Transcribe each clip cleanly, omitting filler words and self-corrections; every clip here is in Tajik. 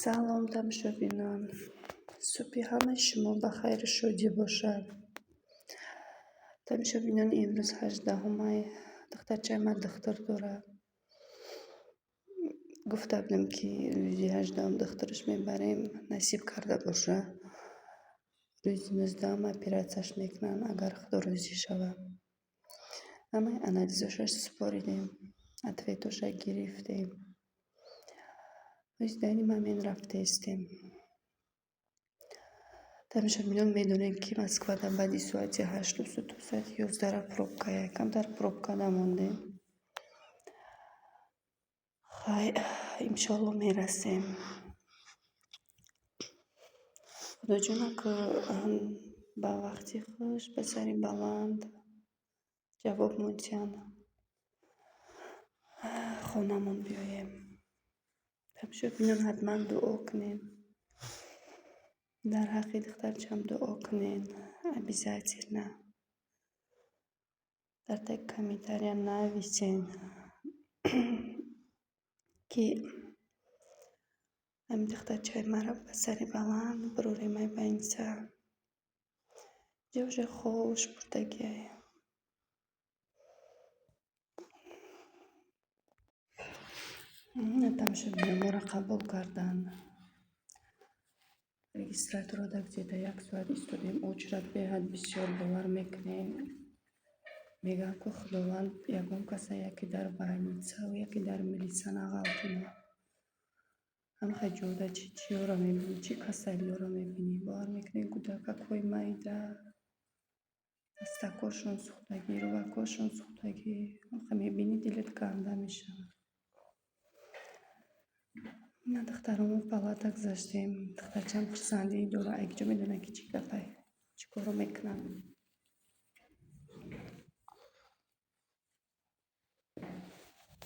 Салом, тамошобинон. Субҳи ҳамаи шумо ба хайру шодӣ бошад. Тамошобинон, имрӯз 18 май, духтарчаи ман духтур дорад. Гуфта будем, ки рӯзи 18-ум духтураш мебарем, насиб карда боша. Рӯзи 19-ум оператсияш мекунанд, агар Худо розӣ шавад. Ҳамаи анализошаш супоридем, ответоша гирифтем. Рӯзи данный момент рафтаистем. Тамошобинон, медонем, ки Москвада баъди соати 8 то соати 11-ра пробкая. Камтар пробкада мондем. Хай, иншоалло, мерасем. Худоҷона, ки ба вақти хуш, ба сари баланд ҷавоб мудиҳанд. Хонамон биёем. Тамошобинон, ҳатман дуо кунем. Дар ҳаққи духтарчам дуо кунед. Обязательно. Дар таги комментария нависен, ки ҳамин духтарчаи маро ба сари баланд бирорем ай больница. Инҷа уже хобаш бурдагиай. Тамошобинон, моро қабул карданд. Регистратурода где-то як соат истодем. Очередь беҳад бисёр, бовар мекунем. Мегӯям, ки Худованд ягон каса яке дар больницаву яке дар милиса нағалтонад. Ҳамаха ҷода чӣ чиёро мебинӣ, чӣ касалиёро мебинӣ. Бовар мекунед, кӯдакакҳои майда, дастакҳошон сӯхтагӣ, рӯбакҳошон сӯхтагӣ. Ҳамаха мебинӣ, дилат канда мешавад. Ина, духтаромо, палата гузаштем. Духтарчам хурсандӣ дорад. Айкиҷо медонад, ки чӣ гапай, чӣ корро мекунанд.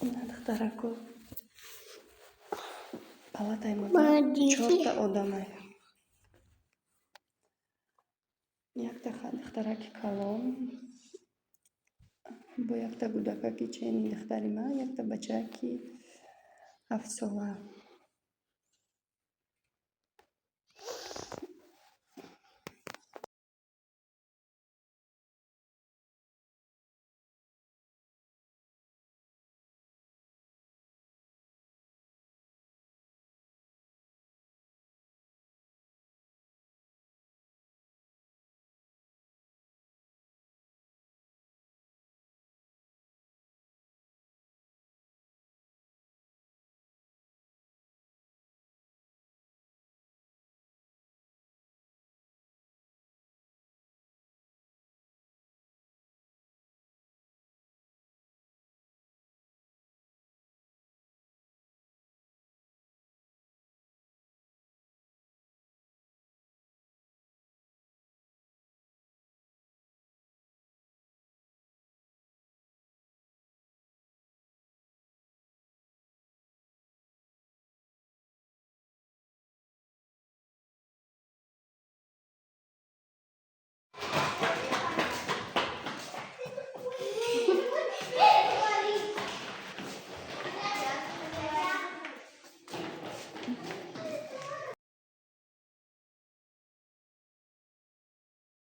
Ина, духтарако, палатаи мо чорта одамай. Якта духтараки калон бо якта кӯдакаки чени духтари ман, якта бачаки 7-сола.